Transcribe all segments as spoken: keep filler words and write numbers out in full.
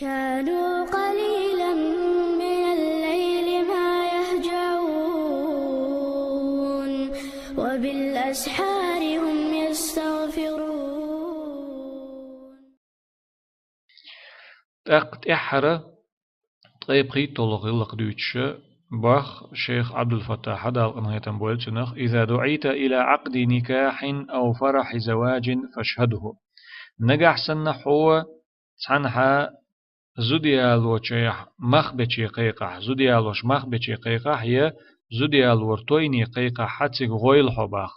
كانوا قليلا من الليل ما يهجعون، وبالأسحار هم يستغفرون. ТӀаккха тӀеххьара ткъе пхийтталгӀа гӀиллакх дуьйцуш бах шейх Ӏабдул-Фаттахьа, Дала къинхетам бойла цунах: «إذا دعيت إلى عقد نكاح أو فرح زواج فاشهده». Нагахь санна хьо цхьанхьа зуда ялочехь мах бече кхайкхахь, зуда ялош мах бече кхайкхахь, я зуда ялор тойне кхайкхахь, хьа цига гӀойла хьо бах.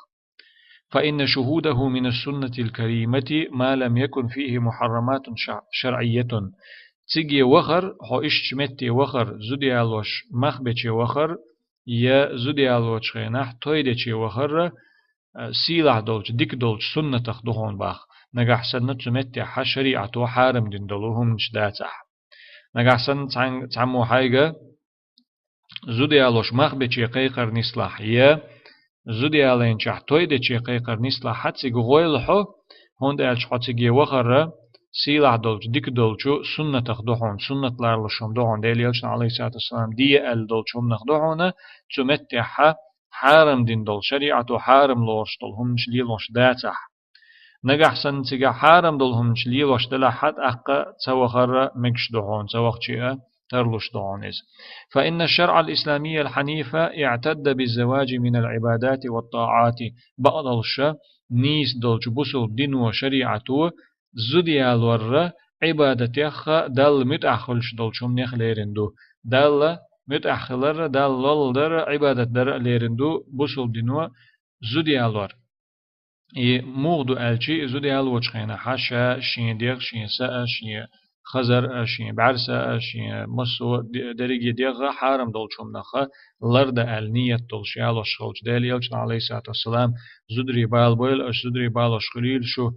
«فإن شهوده من السنة الكريمة ما لم يكن فيه محرمات شع-، شرعية». Циге вахар, хьо ишттача метте вахар, зуда ялош мах бече вахар, я зуда ялочу хенахь той дече вахар, а, сийлахь долчу, дика долчу суннатах ду хьуна бах. Нагахь санна цу меттехь шариӀато хьарам дина долу хӀуманаш дацахь. Нагахь санна цхьаьн-, цхьаммо хьайга зуда ялош мах бече кхайкхар нислахь, я зуда ялайначохь той дече кхайкхар нислахь, хьа цига гӀойла хьо, хӀунда аьлча хьо циге вахар сийлахь долчу, дика долчу суннатах ду хьуна, суннат ларалуш хӀума ду хьуна, Делан Элчано, алейхиссалату вассалам, де аьлла долчу хӀуманах ду хьуна, цу меттехь хьарам дина долу, шариӀато хьарам лоруш долу хӀуманаш лелош дацахь. Нагахь санна цигахь хьарам долу хӀуманаш лелош делахь, тӀаккха ца вахар мегаш ду хьуна, ца вахча а тарлуш ду хьуна иза. «فإن الشرع الإسلامي الحنيف اعتد بالزواج من العبادات والطاعات». Бакъдолуш, нийса долчу бусулба дино, шариӀато зуда ялор Ӏибадатех а, Далла муьтӀахь хуьлуш долчу хӀуманех а лерина ду. Далла муьтӀахь хилар а, Далла лолла дар а, Ӏибадат дар а лерина ду бусулба дино зуда ялор. И муха ду аьлча, и зуда ялочу хенахь ша шен дегӀ, шен са а, шен хазар а, шен бӀаьрса а, шен массо а де-, дерриге дегӀ а хьарам долчу хӀуманах а лардан аьлла ниет долуш ялош хилча, Делан Элчано, алейхиссалату вассалам, зударий бала бойла аша, зударий балош хуьлийла шу,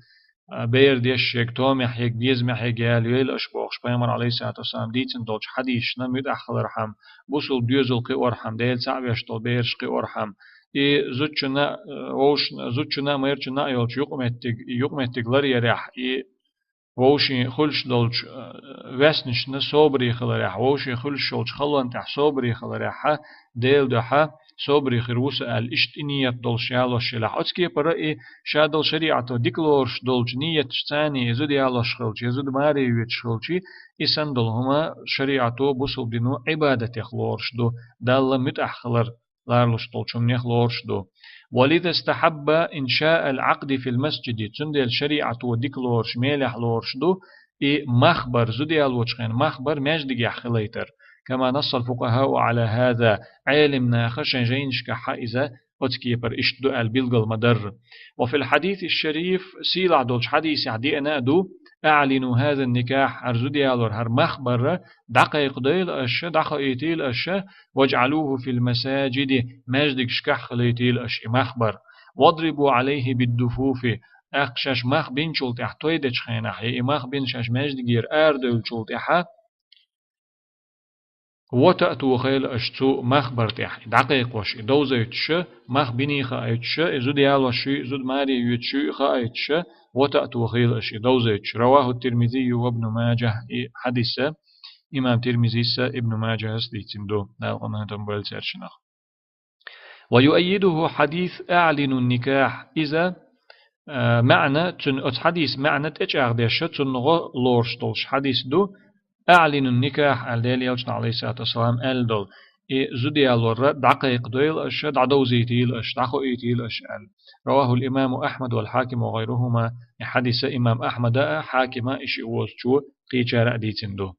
а, бер деш ерг, томехь ерг, безамехь ерг ялайойла аша бохуш, Пайхамар, алейхиссалату вассалам, дийцина долчу хьадисашна муьтӀахь хилархьама, бусулба доьзал кхиорхьама, Дела цхьаъ веш долу бераш кхиорхьама, и зудчунна, э, вовшашна, зудчунна а, майрачунна а йолчу юкъаметтиг, юкъаметтиг ларъярехь, и вовшийн хуьлуш долчу, э, ваьснашна собаре хиларехь, вовшийн хуьлуш йолчу халонна тӀехь собаре хиларехь, Делан дуьхьа собаре хир ву со аьлла, иштта и ниет долуш ялош елахь, оцу кепара и ша долу шариӀато дика лоруш долчу ниеташца и зуда ялош хилча, я зуда маре йоьдуш хилча, и санна долу хӀума шариӀато, бусулба дино Ӏибадатех лоруш ду, Далла муьтӀахь хилар ларалуш долчу хӀуманех лоруш ду. «ولذا استحب إنشاء العقد في المسجد». Цундела шариӀато дика лоруш, мелехь лоруш ду и мах бар, зуда ялочу хенахь мах бар маьждигехь хилийтар. «كما نص الفقهاء على هذا». Ӏелам наха шайн жайнашкахь иза оцу кепара иштта ду аьлла билгал ма-дарра. «وفي الحديث الشريف», сийлахь долчу хьадисехь деана а ду: «أعلنوا هذا النكاح», хӀара зуда ялор, хӀара мах бар дӀакхайкхадойла аша, дӀахоуьйтийла аша, «واجعلوه في المساجد», маьждигашкахь хилийтийла аша и мах бар. «واضربوا عليه بالدفوف», тӀаккха шаьш мах бинчул тӀаьхьа, той дечу хенахь, я и мах бина шаьш маьждигера арадевллачул тӀаьхьа, вотан а тохийла аша цу мах бар тӀехь, и дӀакхайкхош, и довзуьйтуш, мах биний хаийтуш, и зуда ялош юй, зуда маре йоьдуш юй хаийтуш, вотан а тохийла аша и довзуьйтуш. «رواه الترمذي وابن ماجه», и хьадис имам Тирмизис а, Ибн Маджахьас а дийцина ду, Дала къинхетам бойла цаьршинах. «ويؤيده حديث أعلنوا النكاح». Иза, а, маьӀна, цуьнан оцу хьадисан маьӀна тӀечӀагӀдеш, цунна гӀо лоруш долуш хьадис ду, «أعلنوا النكاح», аьлла, Делан Элчано, алейхиссалату вассалам, аьлла долу: «И зуда ялор дӀакхайкхадойла аша, дӀадовзийтийла аша, дӀахоуьйтийла аша», аьлла. «رواه الإمام أحمد والحاكم وغيرهما». И хьадис имам Ахьмада а, Хьакима а, и шиъ возучо, кхечара а дийцина ду.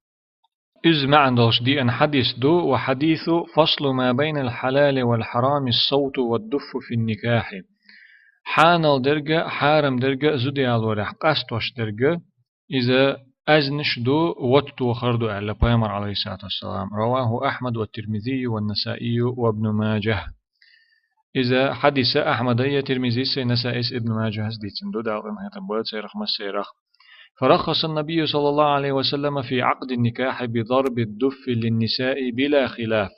Иза маьӀна долуш деана хьадис ду: «وحديث فصل ما بين الحلال والحرام الصوت والدف في النكاح». Хьанал дерг а, хьарам дерг а зуда ялорехь къастош дерг а, иза аьзнаш ду вотан тохар ду аьлла Пайхамара, алейхиссалату вассалам. «رواه أحمد والترمذي والنسائي وابن ماجه». Иза хьадис Ахьмада а, Тирмизис а, Насаис а, Ибн Маджахьас а дийцина ду, Дала къинхетам бойла церах массерах. «فرخص النبي صلى الله عليه وسلم في عقد النكاح بضرب الدف للنساء بلا خلاف».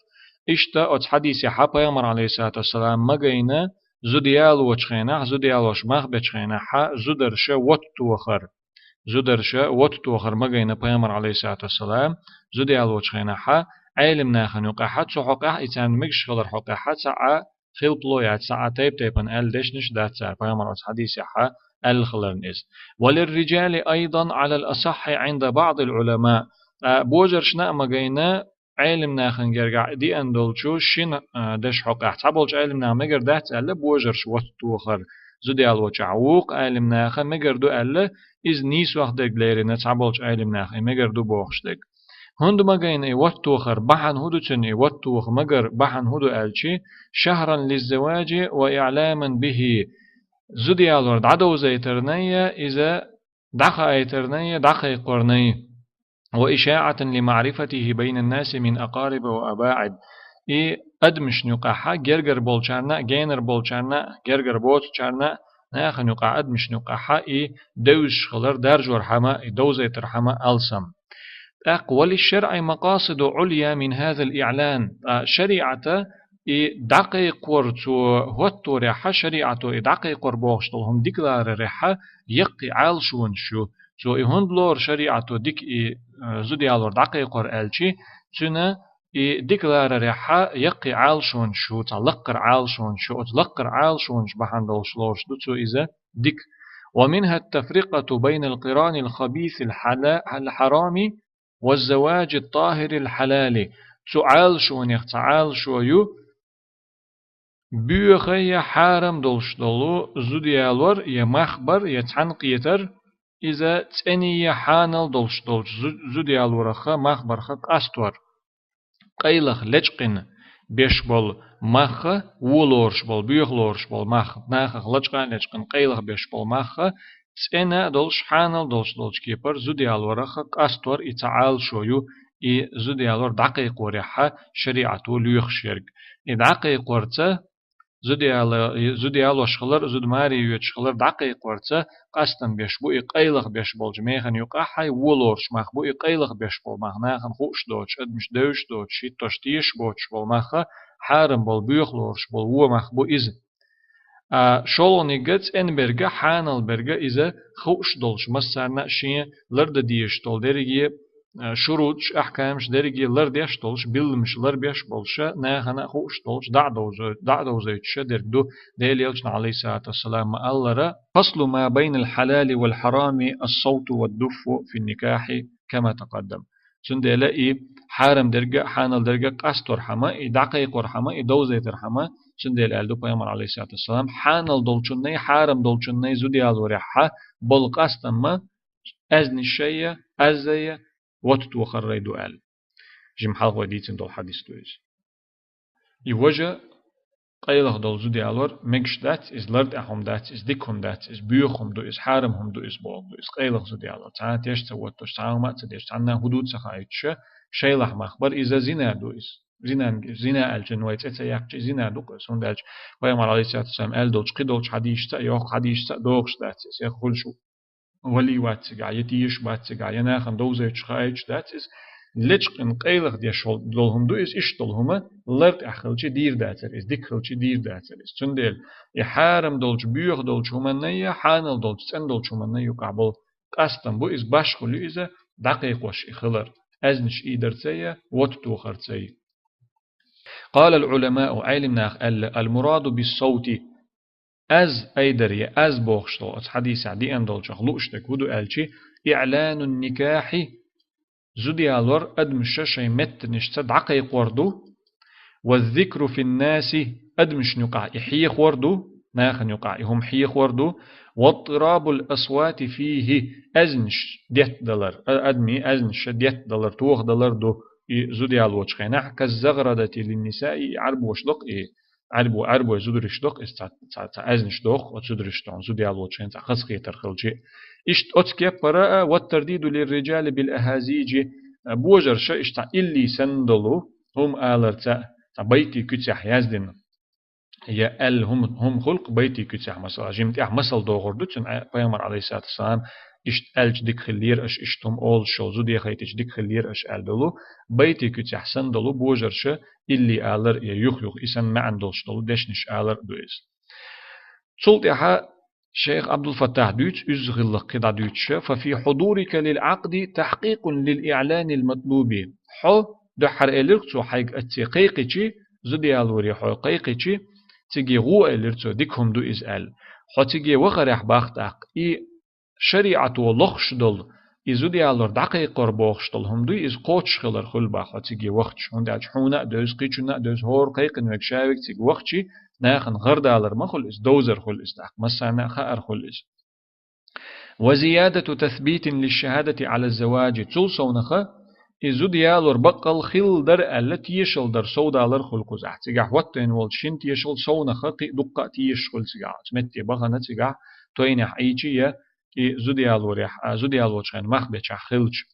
Иштта оцу хьадисехь Пайхамара, алейхиссалату вассалам, магийна зуда ялочу хенахь, зуда ялош мах бечу хенахь, зударша вотан тохар. зударша вотта тохар магийна пайхамара, алейхиссалату вассалам, зуда ялочу хенахьа, Ӏелим нахана юкъахьа, цу хьокъехь, и царна мегаш хилар хьокъехьа, цхьа а хилпало яц, цхьа а тайп-тайпана аьлла дешнаш дац цара, пайхамара оцу хьадисехьа аьлла хиларна иза. «وللرجال أيضا على الأصح عند بعض العلماء». Ткъа божаршна а магийна, Ӏелим нахана гергахь диъан долчу шина, а, деш хьокъехь. Цхьаболчу Ӏелим наха мегар дац аьлла, божарш вотта тохар зуда ялочохь. Вукху Ӏелим наха мегар ду аьлла, иза нийсох дерг лерина цхьаболчу Ӏелим наха, и мегар ду бохуш дерг. ХӀунда магийна и вотта тохар бахьана хӀун ду цуьнан, и вотта тоха магар бахьана хӀун ду аьлчи, «شهرا للزواج وإعلاما به». Зуда ялор дӀадовзайтарна я иза, дӀахаийтарна я, дӀакхайкхорна я. «وإشاعة لمعرفته بين الناس من أقارب وأباعد». И адамашна юкъахьа, гергара болчарна а, генара болчарна а, гергара боцучарна а, нахана юкъахь, адамашна юкъахьа и девзаш хилар, даржор хьама, и довзайтар хьама алсам. ТӀаккха: «وللشرع مقاصد عليا من هذا الإعلان». Ткъа шариӀата и дӀакхайкхор, цо хӀотторехьа, шариӀато и дӀакхайкхор бохуш долу хӀума дика ларарехьа, яккхий Ӏалашонаш ю. Цо и хӀунда лору шариӀато дика и, э, зуда ялор дӀакхайкхор аьлчи, цуьнан и дика ларарехьа яккхий Ӏалашонаш ю, цхьа лаккхара Ӏалашонаш ю, оцу лаккхара Ӏалашонаш бахьана долуш лоруш ду цо иза дика. «ومنها التفرقة بين القران الخبيث الحلا-، الحرام والزواج الطاهر الحلال». Цу Ӏалашонех цхьа Ӏалашо ю, боьха я хьарам долуш долу зуда ялор, я мах бар, я цхьаьнакхетар, иза цӀена я хьанал долуш долчу зу-, зуда ялорахха, мах барха къастор. Къайлаха лечкъина беш болу махха, вон лоруш болу, боьха лоруш болу махха, нахах лачкъа а лечкъина къайлаха беш болу махха, цӀена а долуш, хьанал долуш долчу кепара зуда ялорахха къастор, и цхьа Ӏалашо ю, и зуда ялор дӀакхайкхорехьа шариӀато лоьхуш ерг. И дӀакхайкхорца, зуда яла-, зуда ялош хилар, зуда маре йоьдуш хилар дӀакхайкхорца, къастам беш бу и къайлаха беш болчу механа юкъахь, хьайн вон лоруш мах бу и къайлаха беш болу мах, нахана хууш доцуш, адамаш девзаш доцуш, хӀиттош тешаш боцуш болу махха, хьарам болу, боьха лоруш болу вон мах бу иза. А шолгӀаниг а, цӀена берг а, хьанал берг а иза хууш долуш, массарна а шен лардан дезаш долу дерриге, а, шуруташ, ахькамаш дерриге лардеш долуш, билламаш ларбеш болуша, нахана а хууш долуш, дӀа а довзо-, дӀа а довзуьйтуша дерг ду, Делан Элчано, алейхиссалату вассалам, ма-аллара: «فصل ما بين الحلال والحرام الصوت والدف في النكاح كما تقدم». Цундела и хьарам дерг а, хьанал дерг а къастор хьама, и дӀакхайкхор хьама, и довзайтар хьама, цундела аьлла ду пайхамар, алейхиссалату вассалам, хьанал долчуннай, хьарам долчуннай зуда ялорехьа болу къастамма аьзнаш шайя, аззайя, вотта тохаррай ду аьлла. Жима хьалха вай дийцина долу хьадис ду иза. И важа къайлаха долу зуда ялор мегаш дац, иза лар тӀехь хӀума дац, иза дика хӀума дац, иза боьха хӀума ду, иза хьарам хӀума ду, иза боху ду, иза къайлаха зуда ялор. Цхьана теш ца воттуш, цхьа хӀума а ца деш, цхьанна хӀун ду ца хаийтуша, шайлахь мах бар, иза зина ду иза. Зина, зина аьлча вай цӀе ца яьккхича, зина ду-кх иза. ХӀунда аьлча пайхамар, алейхиссалату вассалам, аьлла долчу кхидолчу хьадисца а, йоккха хьадисца а догӀуш дац иза. Хьуьлуш вали вац цигахь, я тешаш бац цигахь, я нахана довзуьйтуш, хаийтуш дац иза. Лечкъина къайлаха деш долу хӀума ду иза, иштта долу хӀума лар тӀехь хилча дийр дацара иза, дика хилча дийр дацара иза. Цундела и хьарам долчу, боьха долчу хӀуманна я, хьанал долчу, цӀена долчу хӀуманна юкъахь болу къастам бу иза, башхалла ю иза дӀакхайкхош и хилар, аьзнаш ийдарца я, вотта тохарца я. قال العلماء, Ӏелим наха аьлла: «المراد بالصوت», аз айдар я, аз бохуш долу оцу хьадисехь диъана долчух лууш дерг хӀун ду аьлчи, «إعلان النكاح», зуда ялор адамаша шайн меттанашца дӀакхайкхор ду, «والذكر في الناس», адамашна юкъахь и хьехор ду, нахана юкъахь и хӀума хьехор ду, «واضطراب الأصوات فيه», аьзнаш деттадалар, а-, адамийн аьзнаш деттадалар, тохадалар ду и зуда ялочу хенахь, «كالزغردة للنساء», и Ӏаьрбоша доккху и Ӏаьрбо-, Ӏаьрбой зудараш доккху иза, цхьа, цхьа, цхьа аьзнаш доккху оцу зударашна, зуда ялочу хенахь цхьа хазахетар хилчи. Иштта оцу кеппара а, «والترديد للرجال بالأهازيج», а, божарша иштта цхьа илли санна долу хӀума аларца, цхьа байтийн куьцехь яздина. Я аьлла хӀума, хӀума хуьлу-кх байтийн куьцехь, масала, жимма тӀехь масал догӀур ду цуьнан, а, пайхамар, алейхиссалату вассалам, иштта аьлча дика хиллера аша, иштта хӀума олуш йолу зуда яхийтича дика хиллера аша аьлла долу, байтийн куьцехь санна долу божарша илли алар я юх-юха и санна маьӀна долуш долу дешнаш алар а ду иза. Цул тӀаьхьа Шейх Абдул-Фаттах дуьйцу уьзза гӀиллакх кхидӀа дуьйцуша: «ففي حضورك للعقد تحقيق للإعلان المطلوب». Хьо, дуьххьара элира цо, хьайга ацци кхайкхичи, зуда ялоре хьо кхайкхичи, циге гӀо, элира цо, дика хӀума ду иза аьлла. Хьо циге вахарехь бах тӀаккха, и шариӀато лохуш долу, и зуда ялор дӀакхайкхор бохуш долу хӀума дуй, иза кхочуш хилар хуьлу бах хьо циге вахча, хӀунда аьлча хьуна а девза, кхечунна а девза, хӀора кхайкхинверг ша верг цига вахчи, нахана гӀардалар ма хуьлу иза, довзар хуьлу иза тӀаккха, массарна а хаар хуьлу иза. «وزيادة تثبيت للشهادة على الزواج». Цул совнаха, и зуда ялор баккъал хилла дара аьлла, тешал дар, совдалар хуьлу кхузахь. Цигахь хӀоттийна волчу шина тешал совнаха кхин а дуккха а тешаш хуьлу цигахь. Оцу метте бахана цигахь тойнехь Ӏийчи я и зуда ялорехь, а, зуда ялочу хенахь мах бечахь хилча.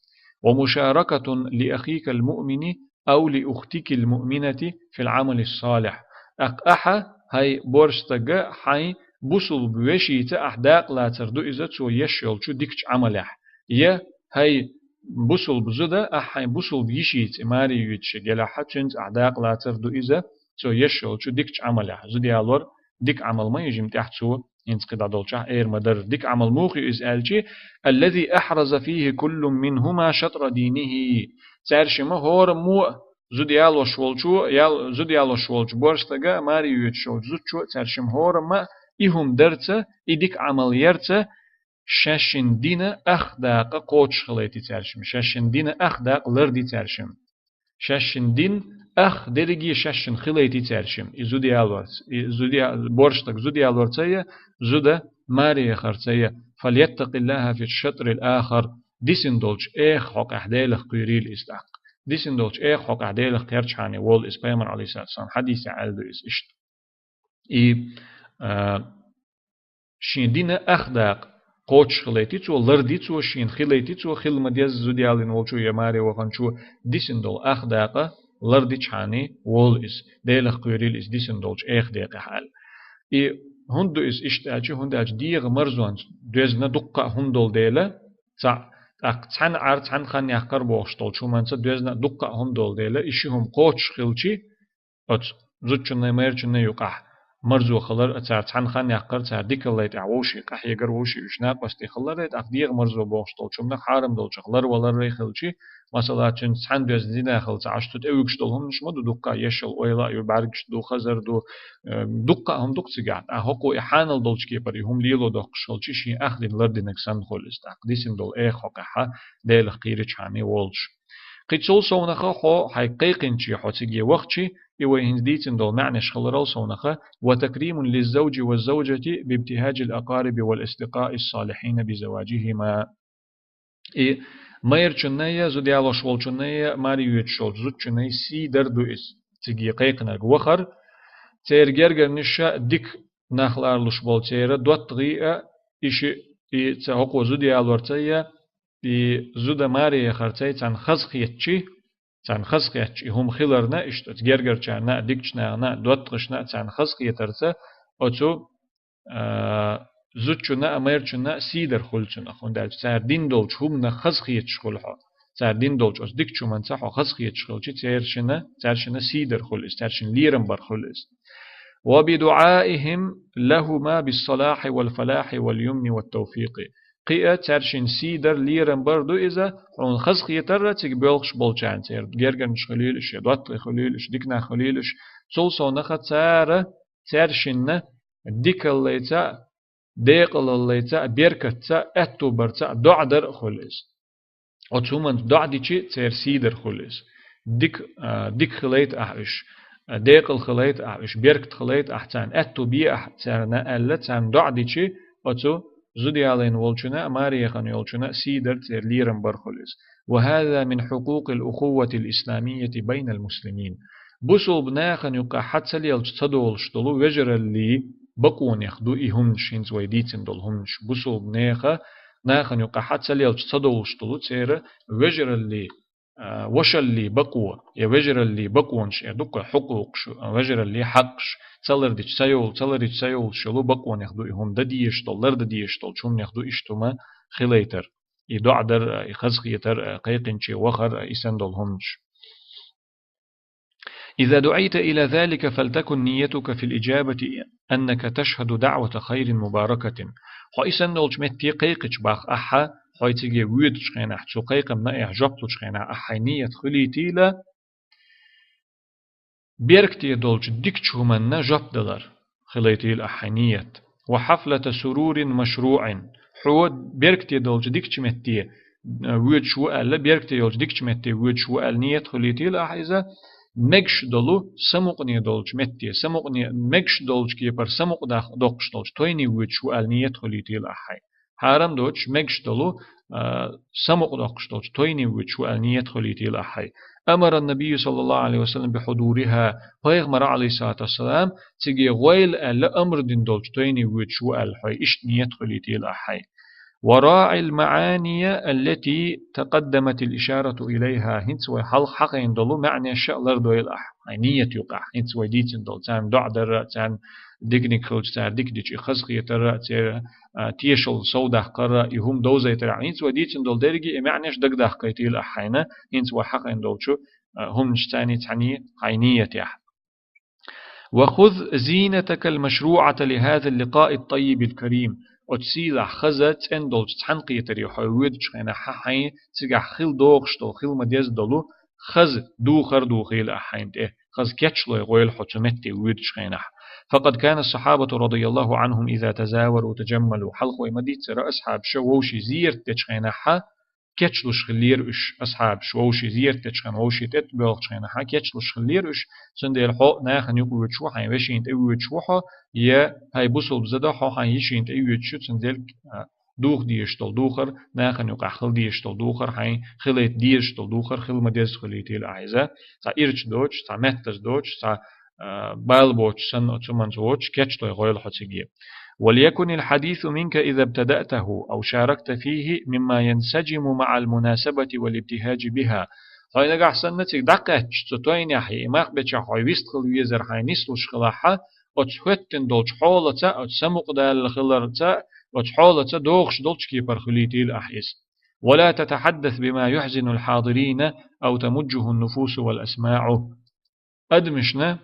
«ومشاركة لأخيك المؤمن أو لأختك المؤمنة في العمل الصالح». ТӀаккха ахьа, хӀай борша стага, хьайн бусулба вешица ахь дакъалацар ду иза цо еш йолчу дикачу Ӏамалехь. Я, хӀай бусулба зуда, ахь хьайн бусулба йишица, и маре йоьдуш гелахьа, цуьнца ахь дакъалацар ду иза цо еш йолчу дикачу Ӏамалехь. Зуда ялор дика Ӏамал ма ю жимма тӀехь цо, хӀинца кхидӀа долчохь эр ма дара. Дика Ӏамал муха ю иза аьлчи: «الذي أحرز فيه كل منهما شطر دينه». Цаьршимма хӀораммо а, зуда ялош волчо, ял-, зуда ялош волчу борша стага а, маре йоьдуш йолчу зудчо а, цаьршимма хӀорамма а и хӀума дарца, и дика Ӏамал ярца, шаьшшинна дина ах дакъа кхочуш хилайти цаьршимма, шаьшшинна дина ах дакъа ларди цаьршимма. Шаьшшинна дин ах дерриге шаьшшинна хилайти цаьршимма. И зуда ялорца, и зуда я-, борша стаг зуда ялорца я, зуда маре яхарца я. «فليتق الله في الشطر الآخر». Дисина долчу эха хьокъехь Делах кхоьрийла иза тӀаккха. Дисина долчу эха хьокъехь Делах кхерчахьана волу иза, пайхамар, алейхиссалату вассалам, хьадисехь аьлла ду иза иштта. И, а, шен дина ах дакъа кхочуш хилайти цо, ларди цо, шена хилайти цо, хила ма деза зуда ялийна волчо я маре ваханчо, дисина долу ах дакъа лардичхьана волу иза, Делах кхоьрийла иза дисина долчу эха декъехь аьлла. И хӀунда ду иза иштта аьлча, хӀунда аьлча дегӀан марзонца доьзна дуккха а хӀума долу дела, цхьаъ, тӀаккха цхьаьна Ӏар, цхьаьна хан яккхар бохуш долчу хӀуманца доьзна а дуккха а хӀума долу дела, и ши хӀума кхочуш хилчи, оцу зудчунна, майрачунна юкъахь марзо хилар, цара цхьаьна хан яккхар, цара дикаллай тӀехь вовшийн къахьегар, вовшийн уьш накъостий хилар, тӀаккха дегӀан марзо бохуш долчу хӀуманах хьарам долчух ларвалар хилчи, масала, цуьнца цхьаьна доьзна зина хилча, Ӏаш цу тӀе вуьгуш долу хӀуманаш ма ду дуккха, ешал ойла а ю, бӀаьргаш ду, хазар ду, э, дуккха а хӀума ду-кх цигахь. ТӀаккха хӀокхо и хьанал долчу кепара и хӀума лело доккхуш хилчи, шен ах дин лардинарг санна хуьлу иза тӀаккха. Дисина долу эха хьокъехь Делах кхийрачхьана волуш. Кхин цул совнаха хьо хьайга кхайкхинчи, хьо циге вахчи, и вай хӀинца дийцина долу маьӀнаш хиларал совнаха: «وتكريم للزوج والزوجة بابتهاج الأقارب والأصدقاء الصالحين بزواجهما». И майрачунна я, зуда ялош волчунна я, маре йоьдуш волчу зудчунна я сий дар ду иза, циге кхайкхинарг вахар, церан гергарниша дика нах ларалуш болу церан доттагӀий а, и ши, и ца хӀокхо зуда ялорца я, и зуда маре яхарца я, царна хазахетчи, царна хазахетчи и хӀума хиларна, иштта оцу гергарчарна а, дикачу нахана а, доттагӀашна а царна хазахетарца, оцу, а, зудчунна а, майрачунна а сий дар хуьлу цунах, хӀунда аьлча цара дина долчу хӀуманах хазахеташ хуьлу хьо. Цара дина долчу оцу дикачу хӀуманца хьо хазахеташ хилчи, цершина, цаьршина сий дар хуьлу иза, цаьршина лерам бар хуьлу иза. «وبدعائهم لهما بالصلاح والفلاح واليمن والتوفيق». Кхин а цаьршина сий дар, лерам бар ду иза, хьуна хазахетарра цига боьлхуш болчарна, церан гергарнаш хуьлийла уьш, я доттагӀий хуьлийла уьш, дика нах хуьлийла уьш, цул совнаха цара цаьршинна дикаллайца а, декъалаллайца а, беркатца а, аьтту барца а доӀа дар а хуьлу иза. Оцу хӀуманца доӀа дичи, церан сий дар хуьлу иза. Дика, а, дика хилайта ахь уьш, а, декъала хилайта ахь уьш, беркат хилайта ахь царна, аьтту бе ахь царна аьлла, царна доӀа дичи, оцу зуда ялийна волчунна а, маре яхана йолчунна а сий дар, церан лерам бар хуьлу иза. «وهذا من حقوق الأخوة الإسلامية بين المسلمين». Бусулба нахана юкъахь ца лелча ца долуш долу вежараллий бакъонех ду и хӀуманаш, хӀинца вай дийцина долу хӀуманаш. Бусулба неха, нахана юкъахь ца лелча ца долуш долу церан вежараллий, а, вашаллий бакъо, я вежараллий бакъонаш, я дуккха хьукъукъаш, вежараллий хьакъаш, ца лардича ца йовла-, ца лардича ца йовлуш йолу бакъонех ду и хӀума, дан дезаш долу, лардан дезаш долчу хӀуманех ду иштта хӀума хилайтар. И доӀа дар, и хазахетар, кхайкхинче вахар, и санна долу хӀуманаш. إذا دعيت إلى ذلك فلتكن نيتك في الإجابة أنك تشهد دعوة خير مباركة. Хьо и санна долчу метте кхайкхича боху ахь, хьо циге воьдучу хенахь, цу кхайкхамна ахь жоп лучу хенахь ахь хьайн ният хуьлийтийла, беркате долчу дикачу хӀуманна жоп далар хилийтийла ахь хьайн ният. وحفلة سرور مشروع. Хьо беркате долчу дикачу метте, э, воьдуш ву аьлла, беркате йолчу дикачу метте воьдуш ву аьлла ният хуьлийтийла ахь иза, мегаш долу самукъане долчу метте, самукъане, мегаш долчу кепара самукъа дах-, доккхуш долчу тойне воьдуш ву аьлла ният хуьлийтийла ахь хьайн. Хьарам доцуш, мегаш долу, а, самукъа доккхуш долчу тойне воьдуш ву аьлла ният хуьлийтийла ахь хьайн. أمر النبي صلى الله عليه وسلم بحضورها. Пайхамара, عليه الصلاة والسلام, циге гӀойла аьлла амр дина долчу тойне воьдуш ву аьлла хьо иштта ният хуьлийтийла ахь хьайн. وراع المعاني التي تقدمت الإشارة إليها. ХӀинца вай хьалха хьахийна долу маьӀнеш а лардойла ахь, хьайн ният юкъахь. ХӀинца вай дийцина долу, царна доӀа дарра, царна диканиг хилча, цара дика дича и хазахетарра, церан, а, тешалла совдаккхарра, и хӀума довзайтарра. ХӀинца вай дийцина долу дерриге и маьӀнеш дагадаккхийтийла ахь хьайна, хӀинца вай хьахийна долчу, а, хӀуманаш царний цхьаьний хьайн ниятехь. وخذ زينتك المشروعة لهذا اللقاء الطيب الكريم. Оцу сийлахь хаза цӀена долчу цхьаьнакхетаре хьо воьдучу хенахь хьайн цигахь хила догӀуш долу, хила ма-деза долу хаза духар духийла ахь хьайн тӀе, хаза кечлой гӀойла хьо цу метте воьдучу хенахь. فقد كان الصحابة رضي الله عنهم إذا تزاوروا تجملوا. Хьалха вай ма-дийццара, асхьабаша вовшийн зиярат дечу хенахь кечлуш хиллера уьш, асхьабаш, вовшийн зиярат дечу хенахь, вовшийн тӀе тӀебоьлхучу хенахь кечлуш хиллера уьш, цундела хьо нахана юкъа воьдуш ву, хьайн вешина тӀе воьдуш ву хьо, я хьайн бусулба зада хьо, хьайн йишина тӀе воьдуш ву, цундела, а, духа дезаш долу духар, нахана юкъахь хила дезаш долу духар, хьайн хилийта дезаш долу духар хила ма-деза хуьлийтийла ахь иза. Цхьа ирча доцуш, цхьа меттаза доцуш, цхьа, а, бала боцуш санна, оцу хӀуманца воцуш, кечлой гӀойла хьо циге. وليكن الحديث منك إذا ابتدأته أو شاركت فيه مما ينسجم مع المناسبة والابتهاج بها. Хьо нагахь санна цига дӀакхаьчча, цу тойнехь я и мах бечохь хьо вистхила везар хьайн нислуш хилахь, оцу хӀоьттина долчу хьолаца, оцу самукъадала хиларца, оцу хьолаца догӀуш долчу кепара хуьлийтийла ахь иза. ولا تتحدث بما يحزن الحاضرين أو تمجه النفوس والأسماع. Адамашна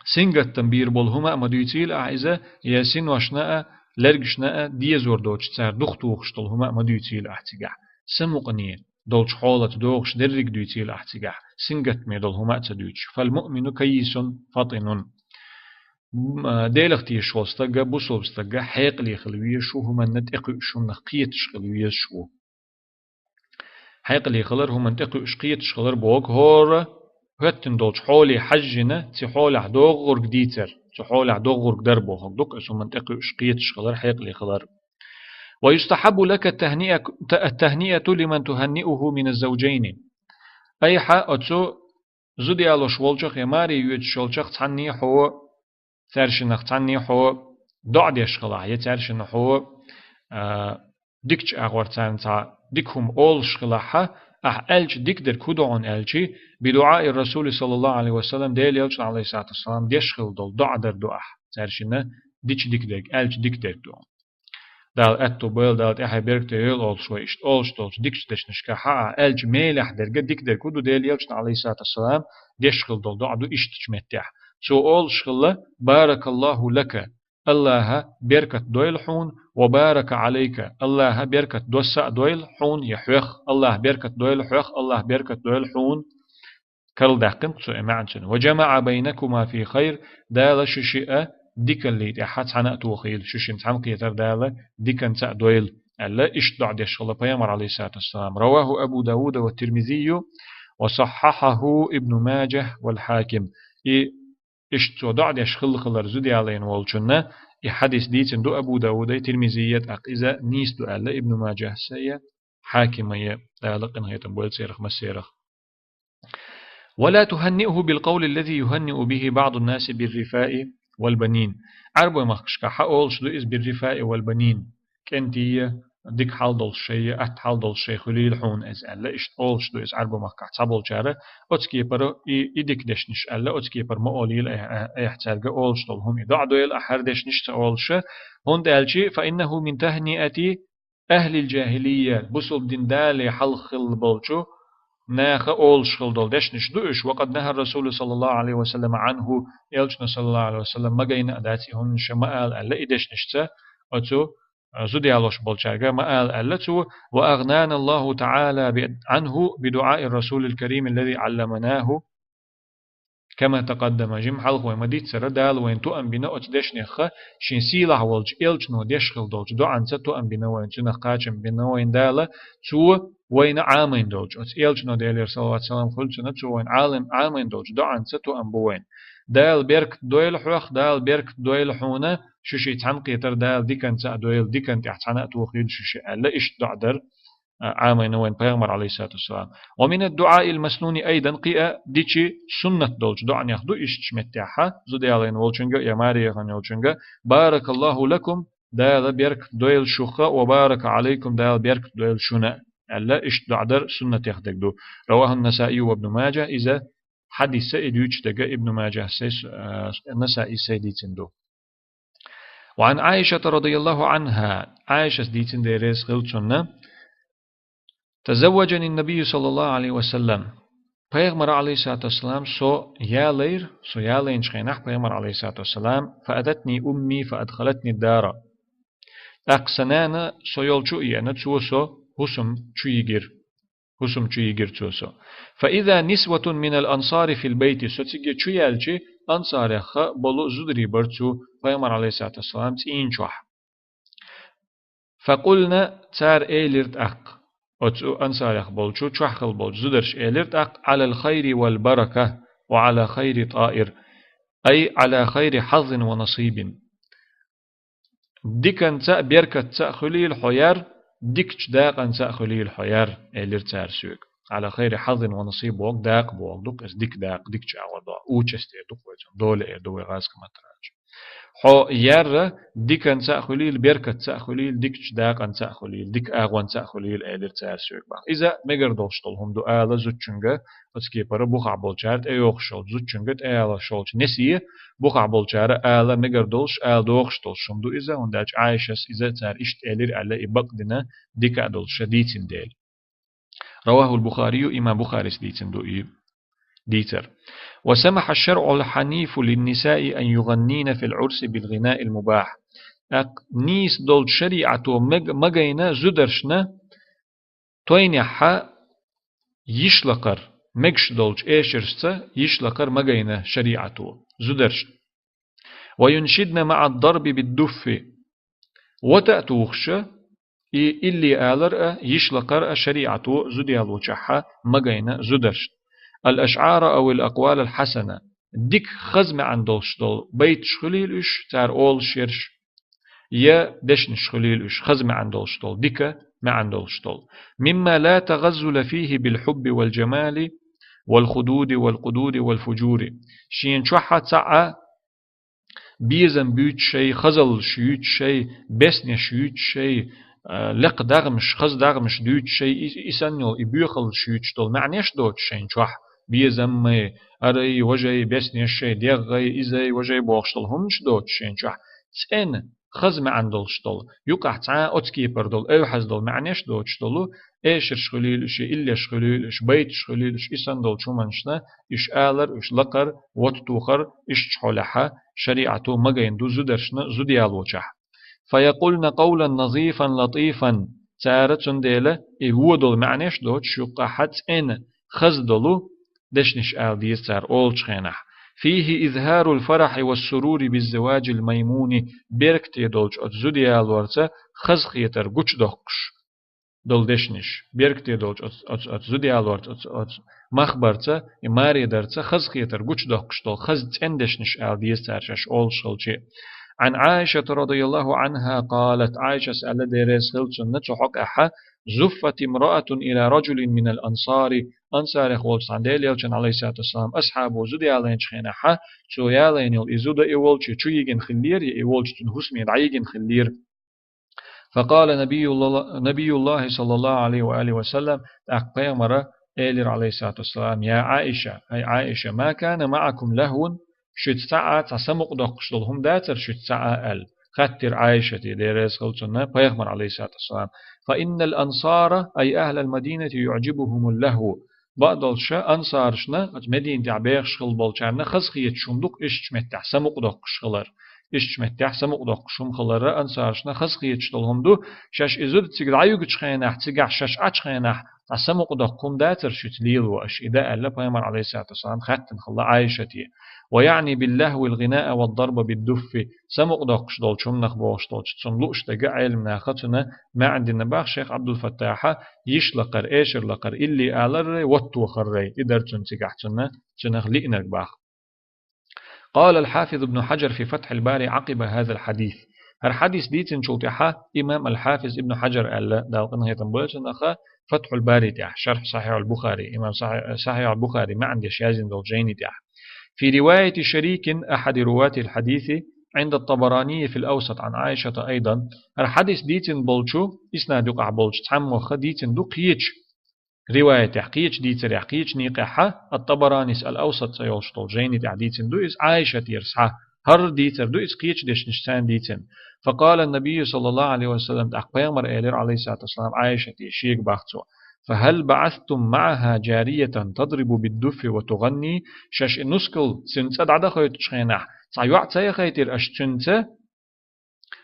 сингаттам бийр болу хӀума а ма дуьйцийла ахь иза, я синошна а, лергашна а дезор доцуш цара дух тухуш долу хӀума а ма дуьйцийла ахь цигахь. Самукъане долчу хьолаца догӀуш дерриг дуьйцийла ахь цигахь, сингаттаме долу хӀума а ца дуьйцуш. فالمؤمن كيس فطن. М, а, Делах тешаш волу стага, бусулба стага хьекъале хила везаш ву, хӀуманна тӀекхуьуш, хӀуманах кхеташ хила везаш ву. Хьекъале хилар, хӀуманна тӀекхуьуш, кхеташ хилар боху хӀора хӀоьттина долчу хьоле хьаьжжина, цу хьолехь догӀург дийцар, цу хьолехь догӀург дар бохург ду-кх, оцу хӀуманна тӀекхуьуш, кхеташ хилар, хьекъале хилар. ويستحب لك التهنئة، التهنئة لمن تهنئه من الزوجين. Айхьа оцу зуда ялош волчех я маре йоьдуш йолчех цхьанне хьо, цаьршиннах цхьанне хьо доӀа деш хилахь, я цаьршинна хьо, а, дикачу агӀор царна цхьа дика хӀума олуш хилахь, ахь аьлча дика дерг хӀун ду хьуна аьлча, بدعاء الرسول صلى الله عليه وسلم, Делан Элчано, عليه الصلاة والسلام, деш хилла долу доӀа дар ду ахь, цаьршинна дича дика дерг, аьлча дика дерг ду хьуна. Дала аьтту бойла, Дала тӀаьхье беркате йойла олуш вай иштта олуш долчу дикачу дешнашкахь а, аьлча мелехь дерг а дика дерг хӀун ду, Делан Элчано, عليه الصلاة والسلام, деш хилла долу доӀа ду иштачу меттехь. Цо олуш хилла: بارك الله لك, АллахӀа беркат дойла хьуна, وبارك عليك, АллахӀа беркат доьсса а дойла хьуна я хьоьх, АллахӀа беркат дойла хьоьх, АллахӀа беркат дойла хьуна. Карладаьккхина-кх цо и маьӀна цуьнан. وجمع بينكما في خير, Дала шу шиъ а дикаллий тӀаьхьа цхьаьна а тохийла, шу шина цхьаьнакхетар Дала диканца а дойла, аьлла, иштта доӀа деш хилла Пайхамар, عليه الصلاة والسلام. رواه أبو داود والترمذي وصححه ابن ماجه والحاكم. И иштта цо доӀа деш хилла хилар зуда ялийна волчунна и хьадис дийцина ду Абу Дауда а, Тирмизия а, тӀаккха иза нийса ду аьлла Ибн Маджахьа а, Хьакима а, Дала къинхетам бойла церах массерах. ولا تهنئه بالقول الذي يهنئ به بعض الناس بالرفاء والبنين. Ӏарбойн махкашкахь хьаолуш ду иза بالرفاء والبنين. КӀентий, дика хьал долуш шай, атта хьал долуш шай хуьлийла хьуна иза аьлла, иштта олуш ду иза Ӏарбойн махкахь цхьаболчара, оцу кепара и, и дика дешнаш аьлла, оцу кепара ма олийла айхьа, айхьа цаьрга олуш долу хӀума. И доӀа дойла ахь хӀара дешнаш ца олуш, хӀунда аьлча, فإنه من تهنئة أهل الجاهلية, бусулба дин далале хьалха хилла болчу наха олуш хила долу дешнаш ду уьш, وقد نهى الرسول صلى الله عليه وسلم عنه, элчано, саллаллаху Ӏалайхи ва саллам, ма гайна а дац и хӀуманаш, ма ала аьлла и дешнашца оцу зуда ялош болчаьрга ма ала аьлла цо, وأغنانا الله تعالى عنه بدعاء الرسول الكريم الذي علمناه كما تقدم. Жимма хьалха вай ма дийццара, Дала вайна тоам бина оцу дешнех, шен сийлахь волчу элчано деш хила долчу доӀанца тоам бина вайна, цунах кхачам бина вайна Дала, цо вайна Ӏамийна долчу, оцу элчано, Делера салават-салам хуьлда цунна, цо вайна Ӏалам, Ӏамийна долчу доӀанца тоам бу вайна. Дала беркат дойла хьох, Дала беркат дойла хьуна, шу ши цхьаьнакхетар Дала диканца а дойла, дикан тӀехь цхьаьна а тохийла шу ши аьлла, иштта доӀа дара, а, Ӏамийна вайна пайхамар, Ӏалайхиссалату вассалам. ومن الدعاء المسنون أيضا, кхин а дикачу суннат долчу доӀанех ду иштта меттехь, зуда ялийна волчуьнга я маре яхана йолчуьнга: بارك الله لكم, Дала беркат дойла шух, وبارك عليكم, Дала беркат дойла шуна, аьлла, иштта доӀа дар суннатех дерг ду. رواه النسائي وابن ماجه, иза хьадис, и дуьйцуш дерг Ибн Мажахьа, а, Насаис дийцина ду. وعن عائشة رضي الله عنها, Ӏайшас дийцина, Дела реза хила цунна: تزوجني النبي صلى الله عليه وسلم. Пайхамар, Ӏалайхиссалату вассалам, со ялайра, со ялайначу хенахь пайхамар, Ӏалайхиссалату вассалам, فأتتني أمي فأدخلتني الدار. ТӀаккха сан нана со йолчу а еана, цо со хӀусам чу йигира. ХӀусам чу йигира цо со. فإذا نسوة من الأنصار في البيت. Со цига чу яьлча, ансарех болу зударий бара цу пайхамар, Ӏалайхиссалату вассалам, цӀийна чохь. فقلن, цара элира тӀаккха, оцу ансарех болчу, чохь хила болчу зударша элира тӀаккха: على الخير والبركة وعلى خير طائر, أي على خير حظ ونصيب. Диканца а, беркатца а хуьлийла хьо яр, дикачу дакъанца а хуьлийла хьо яр, элира цара соьга. على خير حظ ونصيب боху, дакъа боху ду-кх иза, дика дакъа, дикачу агӀор ду, участь эр ду-кх вай цунна, доля эр ду вай гӀазкхийн маттахь аьлча. Хьо яр диканца а хуьлийла, беркатца а хуьлийла, дикачу дакъанца а хуьлийла, дика агӀонца а хуьлийла, элира цара соьга боху. Иза мегар долуш долу хӀума ду ала зудчуьнга, оцу кепара бухахь болчара тӀейогӀуш йолчу зудчуьнга, тӀейогӀуш йолчу несе, бухахь болчара ала мегар долуш, ала догӀуш долуш хӀума ду иза, хӀунда аьлча Ӏайшас иза цара иштта элира аьлла, и бакъдина дика а долуш ша дийцина дела. رواه البخاري, имам Бухарис дийцина ду и дийцар. وسمح الشرع الحنيف للنساء أن يغنين في العرس بالغناء المباح. ТӀаккха нийса долчу шариӀато мег-, магайна зударшна тойнехьа йиш лакхар, мегаш долчу эшаршца йиш лакхар магайна шариӀато зударшна. وينشدن مع الضرب بالدف. ВатӀа а тухуш, и илли алар а, йиш лакхар а шариӀато зуда ялочохьа магайна зударшна. الأشعار أو الأقوال الحسنة. Дика хаза маьӀна долуш долу байташ хуьлийла уьш, цара олуш ерш, я дешнаш хуьлийла уьш, хаза маьӀна долуш долу, дика маьӀна долуш долу. مما لا تغزل فيه بالحب والجمال والخدود والقدور والفجور. Шена чохьа цхьа а безам буьйцуш шай, хазаллаш юьйцуш шай, беснеш юьйцуш шай, а, лекха дагӀмаш, хаза дагӀмаш дуьйцуш шай, и, и санна йолу, и боьхаллаш юьйцуш долу маьӀнеш доцуш шайна чохь, безаммай, арай, важай, беснешшай, дегӀай, изай, важай бохуш долу хӀуманаш доцуш шайна чохь, цӀена, хаза маьӀна долуш долу, юкъахь цхьа а оцу кепара долу, эвхьаза долу маьӀнеш доцуш долу, эшарш хуьлийла уьш, иллеш хуьлийла уьш, байташ хуьлийла уьш, и санна долчу хӀуманашна, уьш алар, уьш лакхар, ватта тухар, иштта хьолехьа, шариӀато магайна ду зударшна зуда ялочохь. فيقولن قولا نظيفا لطيفا. Цара цундела и вон долу маьӀнеш доцуш юккъахьа цӀена, хаза долу дешнаш ала деза цара олучу хенахь. فيه إظهار الفرح والسرور بالزواج الميمون. Беркате долчу оцу зуда ялорца хазахетар гучудоккхуш долу дешнаш. Беркате долчу оцу, оцу, оцу зуда ялорца, оцу, оцу махбарца, и маре дарца хазахетар гучудоккхуш долу хаза цӀена дешнаш ала деза цара шаьш олуш хилча. عن عائشة رضي الله عنها قالت, Ӏайшас аьлла, Дела реза хила цунна, цу хьокъехьа: زفت امرأة إلى رجل من الأنصار. Ансарех волчу цхьана Делан элчанан, Ӏалайхиссалату вассалам, асхьабо зуда ялайначу хенахьа, цо ялайна йолу и зуда и волчу чу йигина хиллера, я и волчу цуьнан хӀусаме дӀайигина хиллера. فقال نبي الله، نبي الله صلى الله عليه وآله وسلم, тӀаккха пайхамара элира, Ӏалайхиссалату вассалам: يا عائشة, хӀай Ӏайша, ما كان معكم لهو, шуьца цхьа а, цхьа самукъадоккхуш долу хӀума дацара шуьца цхьа а аьлла, хаттира Ӏайшате, Дела реза хила цунна, пайхамар, Ӏалайхиссалату вассалам. فإن الأنصار، أي أهل المدينة، يعجبهم اللهو. бакъдолча ансарашна, оцу Мединатехь бехаш хилла болчарна хазахеташ хӀума ду-кх ишттачу меттехь самукъадоккхуш хилар. Ишттачу меттехь самукъадоккхуш хӀума хилар ансарашна хазахеташ долу хӀума ду, шаьш и зуда цига дӀаюьгучу хенахь, цигахь шаьш Ӏачу хенахь, цхьа самукъадоккху хӀума дацара шуьца лело аша и дан аьлла, пайхамар, алейхиссалату вассалам, хаьттина хилла Ӏайшатера. «Ва яъни биллахвил гъинаа ва дарба биддуффи», самукъадоккхуш долчу хӀуманах бохуш долчу цунна лууш дерг Ӏеламнаха цунна маьӀна дина боху шайх Ӏабдулфаттахьа, йиш лакхара, эшар лакхара, илли аларрай, вотто харрай, и дара цунна цигахь цунна, цунах лиънарг боху. قال الحافظ ابن حجر في فتح الباري عقب هذا الحديث. ХӀара хьадис дийцинчул тӀаьхьа имам аль-Хьафиз ибн Хьаджар аьлла, Дала къинхетам бойла цунах, Фатхьуль-Бари тӀехь, шархь Сахьихь аль-Бухари, имам Сахьихь, Сахьихь аль-Бухари маьӀна деш яздина долчу жайни тӀехь. في رواية شريك أحد رواة الحديث عند الطبراني في الأوسط عن عائشة أيضا. ХӀара хьадис дийцина болчу, иснад юкъахь болчу цхьаммо дийцина ду кхечу риваятехь, кхечу дийцарехь, кхечу некъехь, ат-Табаранис аль-Авсат цӀе йолуш долчу жайни тӀехь дийцина ду иза Ӏайшатера схьа. ХӀара дийцар ду иза кхечу дешнаш царна дийцина. فقال النبي صلى الله عليه وسلم, тӀаккха пайхамар элира, алейхиссалату вассалам, Ӏайшате, шега боху цо: «فهل بعثتم معها جارية تضرب بالدف وتغني؟» Шаьш и нускал цуьнан цӀа дӀадахийтучу хенахь, цхьа йоӀ ца яхийтира аша цуьнца?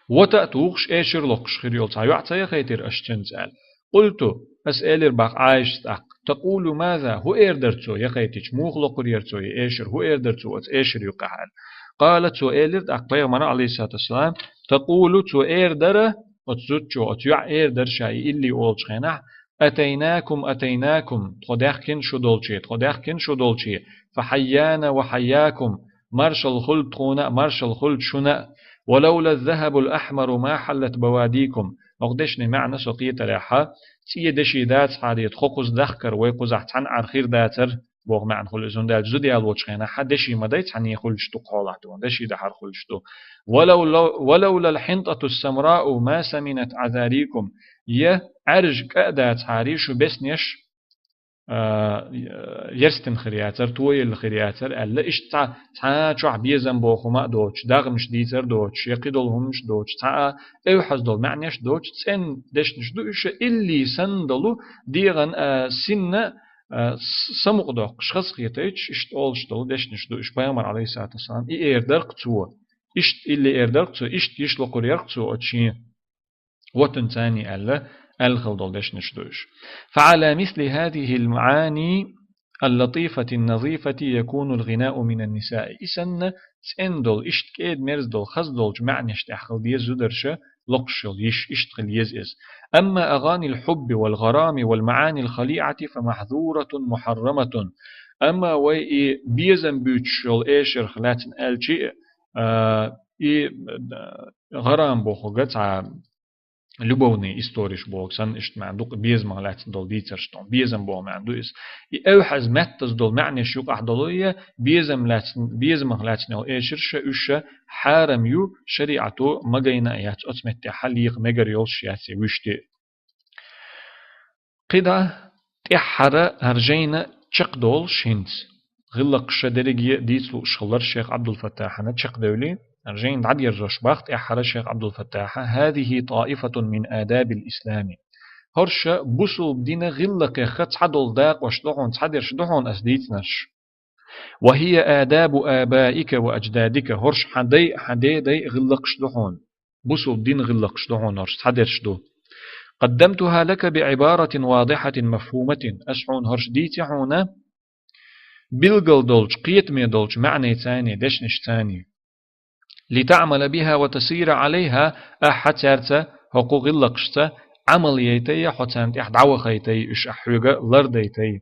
Вота а тухуш, эшар локхуш хир йолу цхьа йоӀ ца яхийтира аша цуьнца аьлла. Къулту, ас элира боху Ӏайшас тӀаккха: «Такъулу маза, хӀун эр дара цо яхийтича, муха локхур яра цо и эшар, хӀун эр дара цо оцу эшар юкъахь?» аьлла. Къала, цо элира тӀаккха пайхамара, алейхиссалату вассалам: «Такъулу», цо эр дара, оцу зудчо, оцу йоӀа эр дара ша и илли олучу хенахь: «Атайнакум, атайнакум, тхо даьхкина шу долче, тхо даьхкина шу долче, фа хьайяна ва хьайякум, маршалла хуьлда тхуна а, маршалла хуьлда шуна а. Ва лавла захабул ахмару ма хьаллат бавадикум». ХӀокху дешнийн маьӀна со кхетарехь, цӀе деши дацахьара, тхо кхуза дахкара, вай кхузахь цхьаьна Ӏар хир дацара, боху маьӀна хуьлу иза, хӀунда аьлча зуда ял волчу хенахь деши ма дай, цхьаьна хуьлуш ду кху хьолахь, деши дахьар хуьлуш ду. «Валавла-, валавлал хьинтӀату самраъу ма саминат азарикум». Я Ӏаьржа кӀа а дацахьара, шу беснеш а, ерстина хир яцара, тоелла хир яцара аьлла, иштта цхьа, цхьа чохь безам боху хӀума а доцуш, дагӀмаш дийцар а доцуш, я кхидолу хӀуманаш а доцуш, цхьа а эвхьаза долу маьӀнеш а доцуш, цӀена дешнаш ду уьш, илли санна долу, дегӀан, а, синна, а, с-, самукъадоккхуш, хазахетийтуш, иштта олуш долу дешнаш ду уьш. Пайхамар, алейхиссалату вассалам, и эр дара-кх цо, иштта илли эр дара-кх цо, иштта йиш локхур яра-кх цо оцу шен вотанца аьлла, аьлла хила долу дешнаш ду уьш. فعلى مثل هذه المعاني اللطيفة النظيفة يكون الغناء من النساء. И санна цӀена долу, иштта кӀеда-мерза долу, хаза долчу маьӀнеш тӀехь хила деза зударша локхуш йолу йиш, иштта хила еза иза. أما أغاني الحب والغرام والمعاني الخليعة فمحظورة محرمة. Амма вай и безам буьйцуш йолу эшарх лаьцна аьлчи а, и, а, гӀарам бохург цхьа любовный историш боху санна, иштта маьӀна ду-кх безамах лаьцна долу дийцарш тхуна. Безам боху маьӀна ду иза. И эвхьаза, меттаза долу маьӀнеш юкъахь долу я безам лаьцна, безамах лаьцна йолу эшарша, уьш хьарам ю, шариӀато магайна а яц, оцу меттехь лекха мегар йолуш яц и вуьшти. КхидӀа тӀаьххьара хӀара жайна чекхдолуш хӀинца. ГӀиллакхаш дерриге дийца лууш хилар шайх Ӏабдулфаттахьана чекхдевлли, хӀара жайна дӀадерзош боху тӀаьххьара шайх Ӏабдулфаттахьа: «هذه طائفة من آداب الإسلام». ХӀорш бусулба дина гӀиллакхех цхьадолу дакъош ду хьуна, цхьадерш ду хьуна ас дийцинарш. «وهي آداب آبائك وأجدادك», хӀорш хьан дай а, хьан дедай а гӀиллакхаш ду хьуна. Бусулба дина гӀиллакхаш ду хьуна хӀорш, цхьадерш ду. «قدمتها لك بعبارة واضحة مفهومة». Ас хьуна хӀорш дийци хьуна билггал долчу, кхетаме долчу маьӀнайцани, дешнашцани. «لتعمل بها وتسير عليها», ахьа цаьрца, хӀокху гӀиллакхашца, Ӏамал яйтай, хьо царна тӀехь дӀавахайтай, уьш ахь хьоьга лардайтай.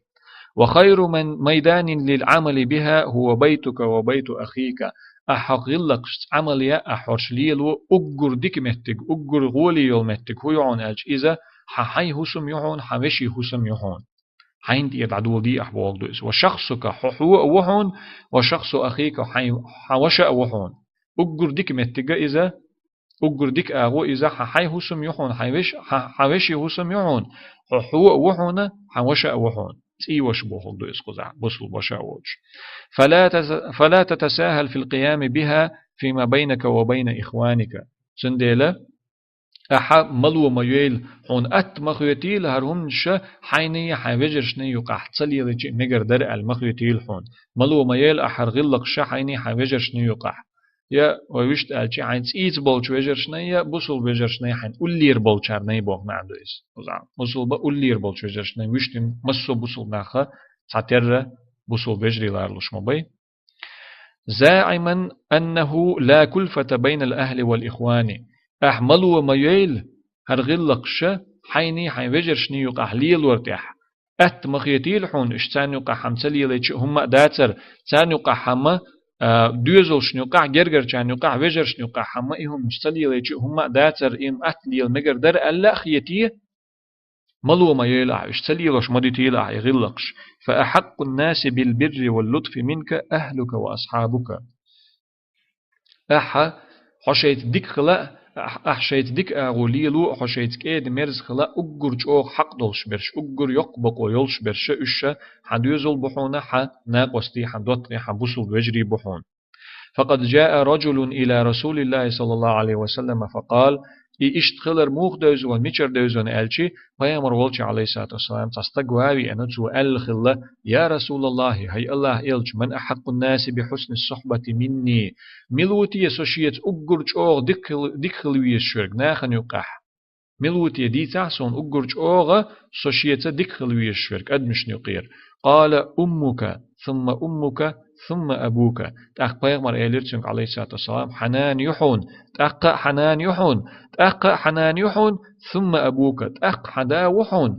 «وخير من، ميدان للعمل بها هو بيتك وبيت أخيك». Ахь хӀокху гӀиллакхашца Ӏамал ян, ахь хӀорш лело, уггар дика меттиг, уггар гӀоле йолу меттиг хӀун ю хьуна аьлча, иза хьан хьайн хӀусам ю хьуна, хьан вешин хӀусам ю хьуна. Хьайна тӀера дӀадоладе ахь бохург ду иза. «وشخصك», хьо, хьо а ву хьуна, «وشخص أخيك», хьайн, хьан ваша а ву хьуна. Уггар дика меттига иза, уггар дика агӀо иза, хьан хьайн хӀусам ю хьуна, хьайн веш-, хьан, хьан вешин хӀусам ю хьуна, хьо, хьо а ву хьуна, хьан ваша а ву хьуна. ЦӀий ваша бохург ду иза кхузахь, бусулба ваша а воцуш. «فلا تس-، فلا تتساهل في القيام بها فيما بينك وبين إخوانك». Цундела Ахьа мало ма йойла, хьуна атта ма хетийла хӀара хӀуманаш хьайнийи хьайн вежаршнийи юкъахь ца лелийча а мегар дара аьлла ма хетийла хьуна. Мало ма йойла ахьа хӀара гӀиллакхаш хьайнийи хьайн вежаршнийи юкъахь. Я, вай вуьшта аьлча, хьайн цӀийца болчу вежаршнийи, я бусулба вежаршнийи, хьайн уллера болчарнийи боху маьӀна ду иза. Бусулба уллера болчу вежаршнийи, вуьшта массо а бусулба нах цхьатерра бусулба вежарий ларалуш ма бай. زاعما أنه لا كلفة بين الأهل والإخوان. Ахьа мало ма йойла хӀара гӀиллакхаш хьайнийи хьайн вежаршнийи юкъахь лелор тӀехь. Атта ма хетийла хьуна, уьш царна юкъахь хӀума ца лелийча а хӀумма а дацара, царна юкъахь хӀума, а, доьзалшна юкъахь, гергарчарна юкъахь, вежаршна юкъахь хӀума и хӀуманаш ца лелийча а хӀумма а дацара, и хӀума атта лела мегар дара аьлла а хетий, мало ма йойла ахьа, уьш ца лелош ма дитийла ахьа и гӀиллакхаш. فأحق الناس بالبر واللطف منك أهلك وأصحابك. Ахьа, хьо шайца дика хила а, ахь-, ахьа шайца дика агӀо лело а, хьо шайца кӀеда-мерза хила а, уггар чӀогӀа хьакъ долуш берш, уггар йоккха бакъо йолуш берш, уьш хьан доьзал бу хьуна, хьан накъостий, хьан доттагӀий, хьан бусулба вежарий бу хьуна. فقد جاء رجل إلى رسول الله صلى الله عليه وسلم فقال: И иштта хилар муха девза вайна, мичара девза вайна аьлча, пайхамар волчу, алейхиссалату вассалам, цхьа стаг ван а веана, цо аьлла хилла: يا رسول الله, хӀай Аллахьан элча, من أحق الناس بحسن الصحبة مني؟ Мила ву те со шеца уггар чӀогӀа дика хила, дика хила везаш верг нахана юкъахь? Мила ву те, дийцахьа суна, уггар чӀогӀа со шеца дика хила везаш верг адамашна юкъера? قال: أمك، ثم أمك، ثم أبوك. ТӀаккха пайхамар элира цуьнга, алейхиссалату вассалам: хьан нана ю хьуна, тӀаккха а хьан нана ю хьуна, тӀаккха а хьан нана ю хьуна, ثم أبوك, тӀаккха хьан да ву хьуна,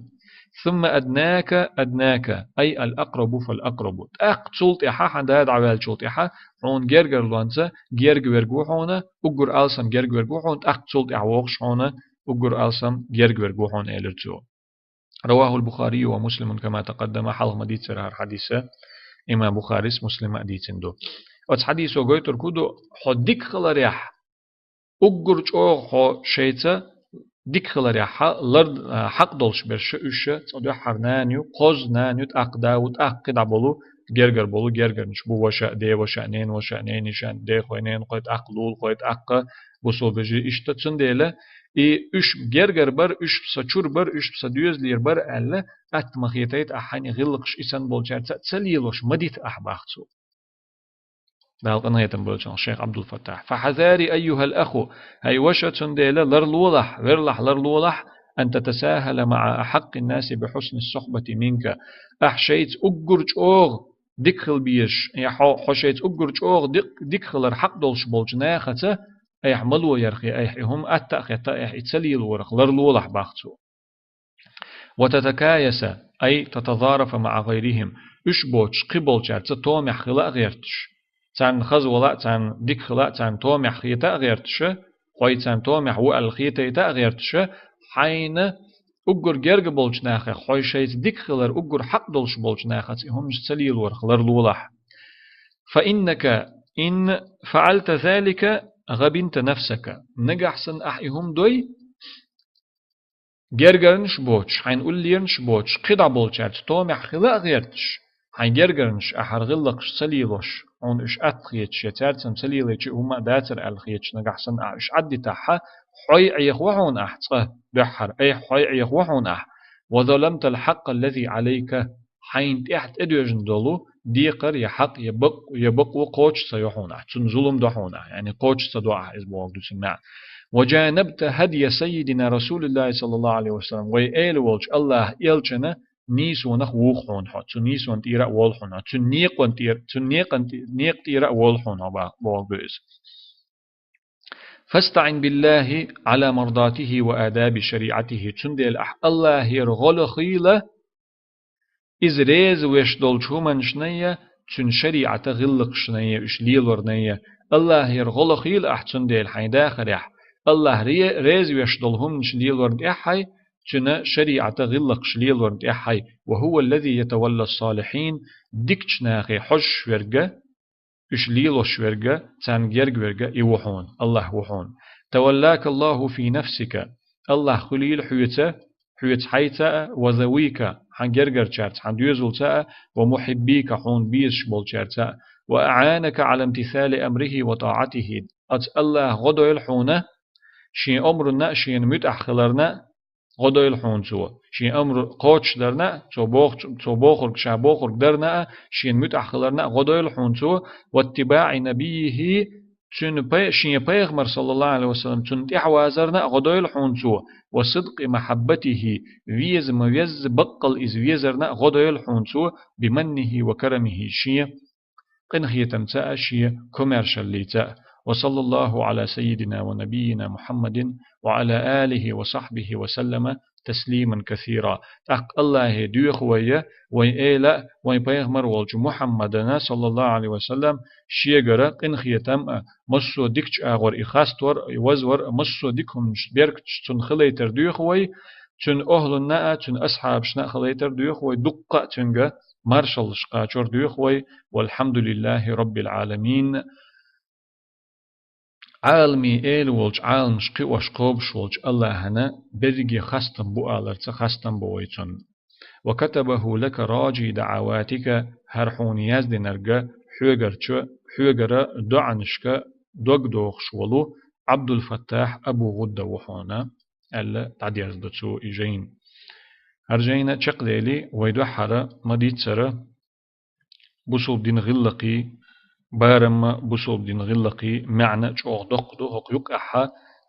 ثم أدناك، أدناك، أي الأقرب فالأقرب. ТӀаккха цул тӀаьхьа, хьан да дӀаваьллачул тӀаьхьа, хьуна гергарлонца герга верг ву хьуна, уггар алсам герга верг ву хьуна, тӀаккха цул тӀаьхьа вогӀуш хьуна, уггар алсам герга верг ву хьуна, элира цо. رواه البخاري ومسلم كما تقدم, хьалха ма дийццара хӀара хьадис, имам Бухарис, Муслима а дийцина ду. Оцу хьадисо гойтург хӀун ду, хьо дика хиларехь, уггар чӀогӀа хьо шайца дика хиларехь, хьан лар-, а, хьакъ долуш берш уьш, цкъа дуьххьара нана ю, кхозза нана ю, тӀаккха да ву, тӀаккха кхидӀа болу, гергара болу, гергарнаш бу ваша а, ден ваша а, ненан ваша а, ненан йиша а, дехой, ненахой, тӀаккха лулахой, тӀаккха бусулба вежарий, иштта. Цундела и уьш гергара бара, уьш сан чура бара, уьш сан доьзалера бара аьлла, атта ма хетийта ахьа хьайна гӀиллакхаш и санна болчаьрца а ца лелош ма дита ахьа, бах цо. Дала къинхетам бойла цунах, шайх Абдул-Фаттахь. فحذار أيها الأخ, хӀай ваша, цундела ларлолахь, верлахь ларлолахь, أن تتساهل مع أحق الناس بحسن الصحبة منك. Ахьа шайца уггар чӀогӀа дика хила безаш, я хьо, хьо шайца уггар чӀогӀа дик-, дика хилар хьакъ долуш болчу нахаца айхьа мало ярх, айхьа и хӀума атта а хетта, айхьа и ца лелорах ларлолахь, бах цо. وتتكايس، أي تتظارف مع غيرهم. Уьш боцуш кхин болчаьрца томехь хила а гӀерташ. Царна хаза вала а, царна дика хила а, царна томехь хета а гӀерташ, хьо царна томехь ву аьлла хетийта а гӀерташ, хьайна уггар герга болчу нахах хьо шайца дика хилар уггар хьакъ долуш болчу нахаца и хӀуманаш ца лелорах ларлолахь. فإنك إن فعلت ذلك غبنت نفسك. Нагахь санна ахьа и хӀума дой, гергарнаш боцуш, хьайна уллернаш боцуш, кхидӀа болчаьрца томехь хила а гӀерташ, хьайн гергарнаш ахьа хӀара гӀиллакхаш ца лелош, хьуна уьш атта хеташ, я цаьрца ца лелийча а хӀумма а дацара аьлла хеташ, нагахь санна ахьа уьш Ӏаддитахь, хьой Ӏехаво хьуна ахьа цкъа дуьххьара, айхьа хьой Ӏехаво хьуна ахьа. وظلمت الحق الذي عليك. Хьайна тӀехь тӀедоьжна долу декхар я хьакъ, я бакъ-, я бакъо кхочуш ца йо хьуна ахьа, цунна зулам до хьуна ахьа, яъни кхочуш ца до ахьа, иза бохург ду цуьнан маьӀна. وجانبت هدي سيدنا رسول الله صلى الله عليه وسلم. Вай эла волчу Аллахьан элчанан нийсонах вуха хьуна хьо, цу нийсонан тӀера а волу хьуна хьо, цуьнан некъан тӀера, цуьнан некъан тӀе-, некъа тӀера а волу хьуна хьо, бах-, бохург ду иза. فاستعن بالله على مرضاته وآداب شريعته. Цундела ахьа Аллахьера гӀо лахийла, иза реза веш долчу хӀуманашнай а, цуьнан шариӀатан гӀиллакхашнай а, уьш лелорнай а. Аллахьера гӀо лахийла ахьа цундела хьайн дахарехь, Аллахь ре-, реза веш долу хӀуманаш лелорна тӀехь а, цуьнан шариӀатан гӀиллакхаш лелорна тӀехь а. وهو الذي يتولى الصالحين, дикачу нахе хьожуш верг а, уьш лелош верг а, царна герга верг а и ву хьуна, Аллахь ву хьуна. تولاك الله في نفسك. Аллахь хуьлийла хьоьца, хьоьца хьайца а, وذويك, хьан гергарчаьрца, хьан доьзалца а, ومحبيك, хьуна безаш болчаьрца а. وأعانك على امتثال أمره وطاعته. Оцу Аллахьа гӀо дойла хьуна, шен омрунна а, шена муьтӀахь хиларна а гӀо дойла хьуна цо. Шен омру кхочушдарна а, цо бохучу, цо бохург, ша бохург дарна а, шена муьтӀахь хиларна а гӀо дойла хьуна цо. واتباع نبيه, цуьнан пай-, шен пайхамар, саллаллаху Ӏалайхи ва саллам, цунна тӀаьхьавазарна а гӀо дойла хьуна цо. وصدق محبته, веза ма везза, баккъал иза везарна а гӀо дойла хьуна цо. بمنه وكرمه, шен къинхетамца а, шен комаьршаллица а. وصلى الله على سيدنا ونبينا محمد وعلى آله وصحبه وسلم تسليما كثيرا. ТӀаккха Аллахье доьху вай, вайн эла а, вайн пайхамар волчу Мухьаммадана, саллаллаху Ӏалайхи ва саллам, шегара къинхетам а, массо а дикачу агӀор и хастор а, и вазвар а, массо а дика хӀуманаш беркаташ цунна хилайтар доьху вай, цуьнан охӀлунна а, цуьнан асхьабашна а хилайтар доьху вай, дуккха а цуьнга маршаллаш кхачор доьху вай. والحمد لله رب العالمين. Ӏаламийн эла волчу, Ӏаламаш кхиош, кхобуш волчу Аллахьана берриге хастам бу аларца хастам бо вай цунна. وكتبه لك راجي دعواتك, хӀара хьуна яздинарг хьоьгарчу, хьоьгара доӀанашка дог дохуш волу Ӏабдул-Фаттахь Абу ГӀудда ву хьуна, аьлла, дӀадерзадо цо и жайна. ХӀара жайна чекхдели, вай дуьххьара ма-дийццара, бусулба дин гӀиллакхий, барамма бусулба дин гӀиллакхий маьӀна чӀогӀа доккха ду, хӀокху юкъахьа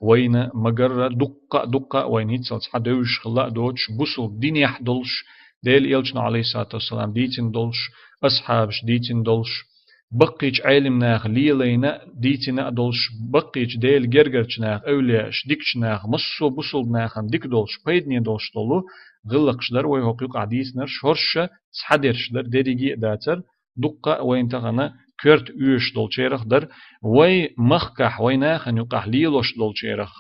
вайна ма-гарра дуккха а, дуккха а вайна хӀинццалц хьан девзаш хилла а доцуш, бусулба динехь долуш, Делан элчано, Ӏалайхиссалату вассалам, дийцина долуш, асхьабаш дийцина долуш, баккхийчу Ӏелим наха лелайна а, дийцина а долуш, баккхийчу Делан гергарчу наха, эвлияаш, дикачу наха, массо а бусулба нахана дика долуш, пайдане долуш долу гӀиллакхаш дара вай хӀокху юкъахь дийцинарш, хӀорш а схьадерш дара, дерриге а дацара, дуккха а вайна тахана коьрта оьшуш долчарах дара, вай махкахь, вай нахана юкъахь лелош долчарах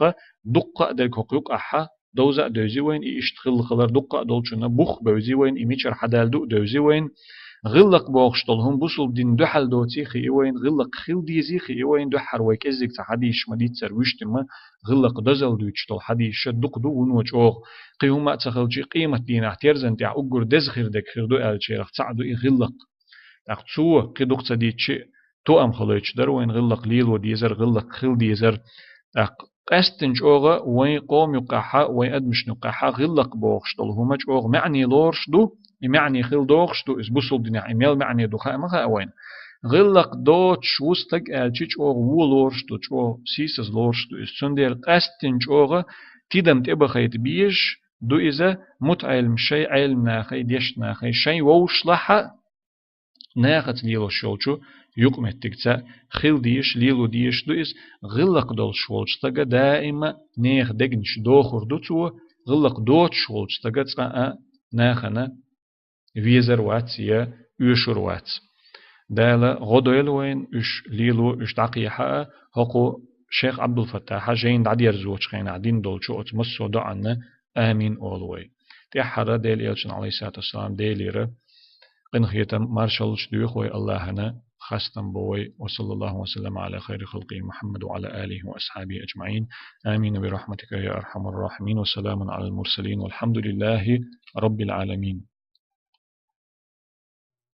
дуккха а дерг хӀокху юкъахьа довза а девзи вайна, и иштта хилла хилар дуккха а долчунна бух а бевзи вайна, и мичара хьадаьлла ду а девзи вайна. ГӀиллакх бохуш долу хӀума бусулба дин дуьхьал доций хии вайна, гӀиллакх хила дезий хии вайна, дуьххьара вай кӀеззиг цхьа хьадисаш ма-дийццара вуьштина ма, гӀиллакх дозалла дуьйцуш долу хьадисаш а дукха ду, вуно чӀогӀа. Кхин хӀума а ца хилчий, къематдийнахь терзан тӀехь уггар деза хир дерг хир ду аьллачарах цхьаъ ду и гӀиллакх. ТӀаккха цо, кхин дукха ца дийцчи, тоам хилийтуш дара вайна гӀиллакх лело дезар, гӀиллакх хила дезар. ТӀаккха къаьсттина чӀогӀа вайн къоман юккъехьа, вайн адамашна юккъехьа гӀиллакх бохуш долу хӀума чӀогӀа маьӀне лоруш ду, и маьӀне хила догӀуш ду, иза бусулба динехь и мел маьӀне ду хаа ма хаьа вайна. ГӀиллакх доцуш ву стаг аьлчи, чӀогӀа вон лоруш ду, чӀогӀа сийсаза лоруш ду иза. Цундела къаьсттина чӀогӀа тидам тӀебахийта безаш ду иза, мутаӀеллам шайн Ӏелам нахай, дешна нахай, шайн вовшашлахь а, нахаца лелош йолчу юкъаметтигца хила дезаш, лело дезаш ду иза. ГӀиллакх долуш волчу стага даима нехан дегнаш дохур ду цо, гӀиллакх доцуш волчу стага цкъа а нахана везар вац я оьшур вац. Дала гӀо дойла вайна уьш лело, уьш дӀакхехьа а, хӀокху шайх Ӏабдул-Фаттахьа жайна дӀадерзочу хенахь дина долчу оцу массо а доӀанна амин олу вай. ТӀаьххьара Делан элчана, Ӏалайхиссалату вассалам, Делера къинхетам, маршаллаш доьху вай Аллахьана, хастам бо вай. وصلى الله وسلم على خير خلقه محمد وعلى آله وأصحابه أجمعين. آمين برحمتك يا أرحم الراحمين. وسلام على المرسلين والحمد لله رب العالمين.